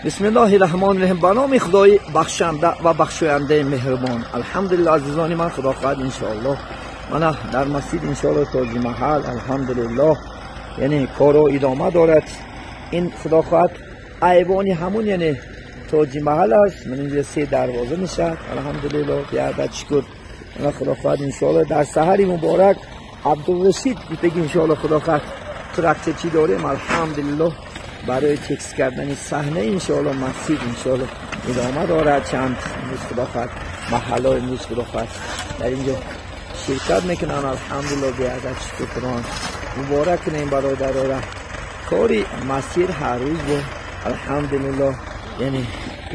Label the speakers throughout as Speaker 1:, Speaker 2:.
Speaker 1: Бисмиллоҳи раҳмони раҳим. Ба номи Худои бахшанда ва бахшояндаи меҳрубон. Алҳамдулиллоҳ, азизони ман, Худо хоҳад, иншоаллоҳ мана дар масҷид, иншоаллоҳ, Тоҷи Маҳал, алҳамдулиллоҳ, яъне коро идома дорад. Ин, Худо хоҳад, айвони ҳамун, яъне Тоҷи Маҳал аст. Ман инҷа се дарвоза мешавад. Алҳамдулиллоҳ, биадад шукр. Мана, Худо хоҳад, иншоаллоҳ, дар саҳари муборак Абдурашид гуфтаги, иншоаллоҳ, Худо хоҳад, тракторчи дорем. Алҳамдулиллоҳ, барои текст кардани саҳна, иншоаллоҳ, масҷид, иншоаллоҳ, идома дорад. Чанд имрӯз, Худо хоҳад, маҳаллаҳо имрӯз, Худо хоҳад, дар инҷо ширкат мекунанд. Алҳамдулиллоҳ, биадад шукр. Худованд муборак кунем бародарора. Кори масҷид ҳар рӯз бо, алҳамдулиллоҳ, яъне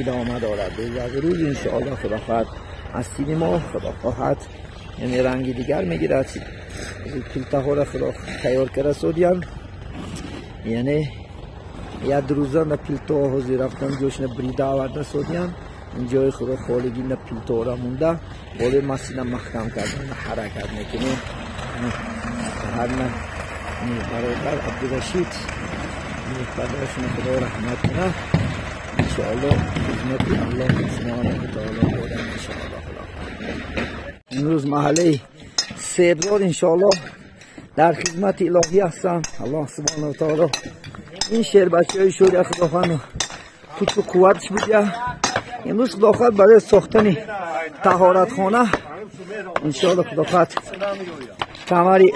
Speaker 1: идома дорад. Рӯз аз рӯз, иншоаллоҳ, Худо хоҳад, масҷиди мо, Худо хоҳад, яъне ранги дигар мегирад. Пилтаҳоро, Худо, тайёр карда содиянд, яъне як рӯза на пилтоҳо ҳозир рафтан ҷошна брида оварда содиянд. Ин ҷои, Худо, холигӣ на пилтоҳора монда, болои масҷида маҳкам кардан ҳаракат мекунем. Ҳарна бародар Абдурашид, падарашона Худо раҳмат кунад, иншоаллоҳ, хизмати Аллоҳ субҳонаҳу таоло дорам, иншоаллоҳ. Худо, имрӯз маҳаллаи Себзор, иншоаллоҳ, дар хизмати илоҳӣ ҳастам. Аллоҳ субҳонаҳу таоло ин шербачаҳои шӯрия, Худохоҳ, кучу қувватш будя. Имрӯз, Худохоҳад, барои сохтани таҳоратхона, иншоаллоҳ, Худохоҳад, камари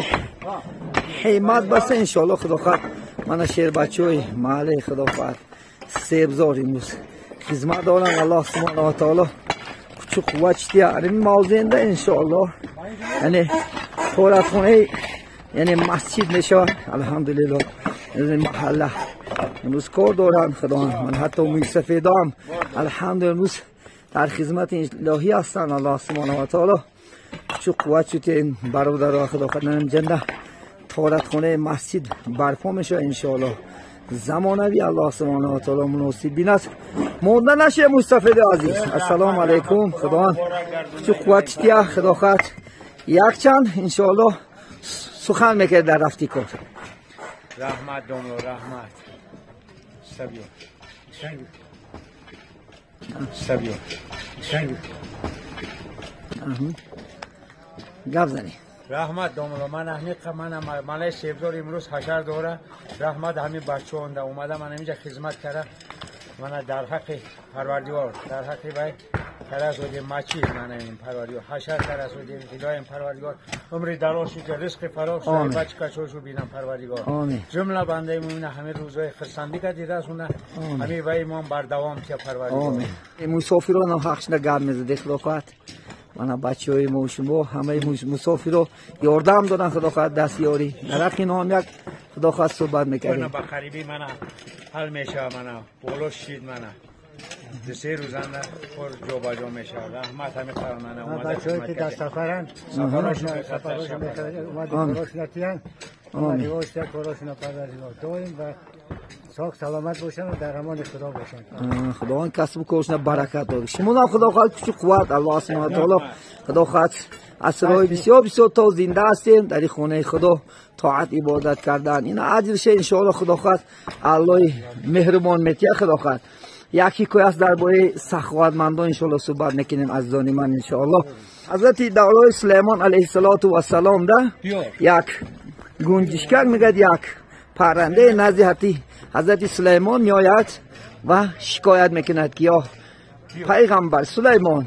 Speaker 1: ҳиммат баста, иншоаллоҳ, Худохоҳад, мана шербачаҳои маҳаллаи, Худохоҳад, Себзор имрӯз хизмат дорам. Аллоҳ субҳонаҳу таоло кучу қувват чития. Ин мавзеънда, иншоаллоҳ, яъне таҳоратхонаи, яъне масҷид мешавад. Алҳамдулиллоҳ, маҳалла имрӯз кор доранд. Худо, ман ҳатто мӯйсафедоам, алҳамдулиллоҳ, имрӯз дар хизмати илоҳӣ ҳастанд. Аллоҳ субҳонаҳу ва таоло чу қувват шуд ин бародаро. Худо ҷанда таҳоратхонаи масҷид барпо мешавад, иншоаллоҳ, замонавӣ. Аллоҳ субҳонаҳу ва таоло муносиб бинад. Монда наше, мустафиди азиз. Ассалому алайкум. Худованд чу қувват тия. Худо хоҳад, якчанд, иншоаллоҳ, сухан мекард дар рафти кор.
Speaker 2: Раҳмат, домло, раҳмат. Сабиё, сабиё.
Speaker 1: Гап занӣ.
Speaker 2: Раҳмат, домло. Ман аҳмиқа, ман малаи Себзор имрӯз ҳашар дора. Раҳмат, ҳамин бачаҳо онда омада, ман инҷа хизмат кара. Мана дар ҳаққи Парвардигор, дар ҳаққи вай карасодем мачид. Мана ин Парвардигор ҳашар карасодем. Худоем Парвардигор умри дароз шуд, ризқи фарох шуд, бачкачошу бинам, Парвардигор. Ҷумла бандаи мӯмина ҳамин рӯзҳои хирсандӣ кади расуна, ҳамин вай мон бардавом тия, Парвардигор.
Speaker 1: Мусофирон ҳам ҳақшна гап мезаде. Худо хоҳад, мана бачаҳои мо, шумо, ҳамаи мусофиро ёрдам додан, Худо хоҳад, дастёрӣ. Дар ҳаққи инҳо ҳам як, Худо хоҳад, суҳбат мекардем.
Speaker 2: Ба қарибӣ мана ҳал мешавад. Мана боло шид, мана ду се рӯзанда кор ҷобаҷо мешавад. Раҳмат, ҳамин мана.
Speaker 3: Бачаҳое ки дар сафаранд, сафарашон омади, тиянд, омади корашона, Парвардигор доим ва сок саломат бошанд ва дар амони Худо бошанд.
Speaker 1: Худованд касбу коршона баракат дод. Шумонам, Худо хоҳад, кучу қувват. Аллоҳ субҳонаҳу таоло, Худо хоҳад, асрҳои бисёр бисёр то зинда ҳастем, дар ин хонаи Худо тоат ибодат кардан, ин аҷрше, иншоалло, Худо хоҳад, Аллоҳи меҳрубон метия. Худо хоҳад, як ҳикоя аст дар бораи саховатмандон, иншоалло, суҳбат мекунем, азизони ман, иншоалло. Ҳазрати давраи Сулаймон алайҳиссалоту вассалом да як гунҷишкак, мегӯяд, як паррандаи назди ҳазрати Сулаймон меояд ва шикоят мекунад, ки ё пайғамбар Сулаймон,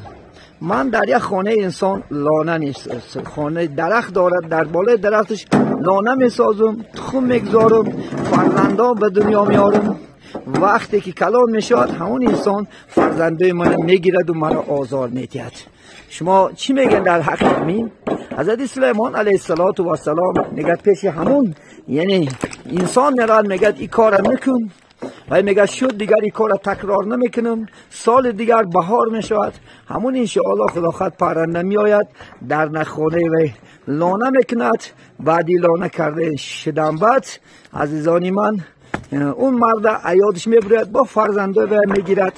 Speaker 1: ман дар як хонаи инсон лона нест, хонаи дарахт дорад, дар болои дарахташ лона месозум, тухм мегузорум, фарзандон ба дунё меорум. Вақте ки калон мешавад, ҳамон инсон фарзандои мана мегираду маро озор медиҳад. Шумо чӣ мегӯед дар ҳаққи ҳамин? Ҳазрати Сулаймон алайҳиссалоту вассалом мегӯяд, пеши ҳамун, яъне инсон меравад, мегӯяд: «Ин кора мекун». Вай мегӯяд: «Шуд, дигар ин кора такрор намекунам». Соли дигар баҳор мешавад, ҳамун, иншоалло, Худо хоҳад, парранда меояд, дар нахонаи вай лона мекунад. Баъди лона карда шудан баъд, азизони ман, он марда аёдиш мебурад, бо фарзандои вай мегирад.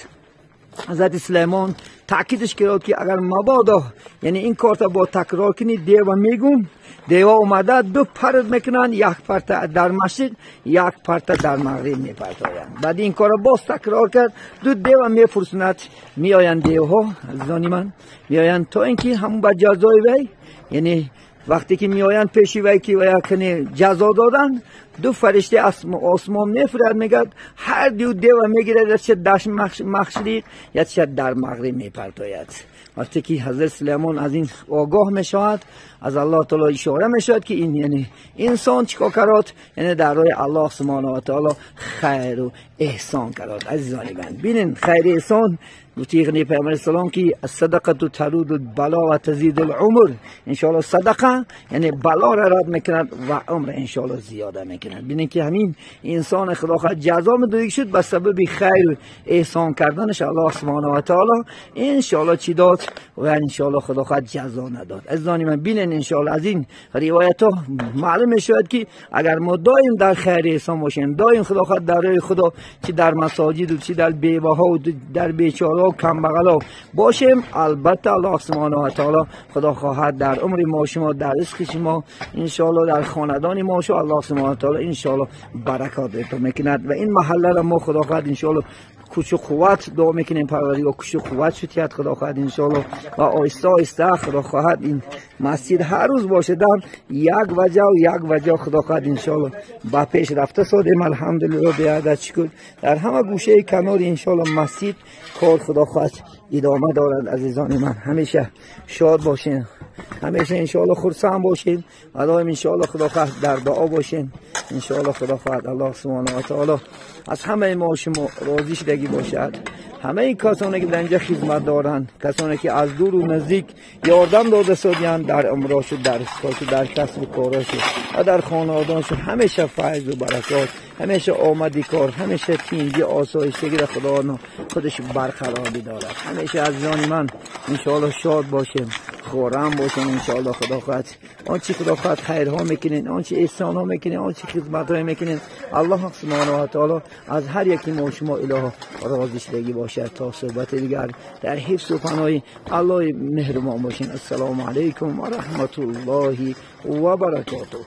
Speaker 1: حضرت سلیمان تاکیدش کرد که اگر مبادا یعنی این کارتا با تکرار کنی دیو میگم دیو اومده دو پرد میکنن، یک پرت در مشرق یک پرت در مغرب میپرتایند. بعد این کارا باز تکرار کرد، دو دیو میفرسند، میآیند دیوها عزیزانی من میآیند تا اینکه همون با جزای وی، یعنی وقتی که میآیند پیشی وی که وی جزا دادن، دو فرشته آسمان میفرد میگد هر دو دیو میگیرد چه در مشرق یا چه در مغرب میپرتاید. وقتی که حضرت سلیمان از این آگاه میشود، از الله تعالی اشاره میشود که این یعنی انسان چیکار کرد، یعنی در راه الله سبحانه و تعالی خیر و احسان کرد. عزیزان من ببینین خیر احسان گفتی پیامبر السلام که الصدقه ترود البلا و تزید العمر. ان شاء الله صدقه یعنی بلا را رد میکند و عمر ان شاء الله زیاده میکند. ببینین که همین انسان خدا خواهد جزا میدهد شد به سبب خیر و احسان کردنش الله سبحانه و تعالی ان شاء الله چی داد و ان شاء الله خدا خواهد جزا نداد. عزیزان من ببینین ان شاء الله از این روایت ها معلوم میشود که اگر ما دائم در خیر احسان باشیم، دائم خدا خواهد در راه خدا چی در مساجد و چی در بیوه ها و در بیچاره و کم بغلا باشیم، البته الله سبحانه و تعالی خدا خواهد در عمر ما شما، در رزق شما ان شاء الله، در خاندان ما شما الله سبحانه و تعالی ان شاء الله برکات عطا میکند. و این محله را ما خدا خواهد ان شاء الله کوچ و قوت دعا میکنیم، پروردگار کوچ و قوت شد خدا خواهد ان شاء الله و آهسته آهسته خدا خواهد این مسجد هر روز باشه دم یک وجه و یک وجه خدا خواهد ان شاء الله با پیش رفته سادیم. الحمدلله به عدد شکر در همه گوشه کنار ان شاء الله مسجد کار خدا خواهد ادامه دارد. عزیزان من همیشه شاد باشین، همیشه ان شاء الله خرسند باشین و دائم ان شاء الله خدا خواهد در دعا باشین. ان شاء الله خدا خواهد الله سبحانه و تعالی از همه ما شما راضی شدگی باشد. همه این کسانی که در اینجا خدمت دارند، کسانی که از دور و نزدیک یاردم داده سادیان در عمراشو، در رزقاشو، در کسب و کاراشو و در خانواده‌شون همیشه فیض و برکات، همیشه آمدی کار، همیشه تینگی آسایشگی را خدا خودش برقرار بدارد. همیشه عزیزان من ان شاء الله شاد باشیم، خورم باشیم ان شاء الله. خدا خواهد آنچه خدا خواهد خیرها میکنین، آنچه احسانها میکنین، آنچه خدمتها میکنین، الله سبحانه و تعالی از هر یکی ما شما اله راضی شدگی باشد. تا صحبت دیگر در حفظ و پناه الله مهربان باشین. السلام علیکم و رحمت الله و برکاته.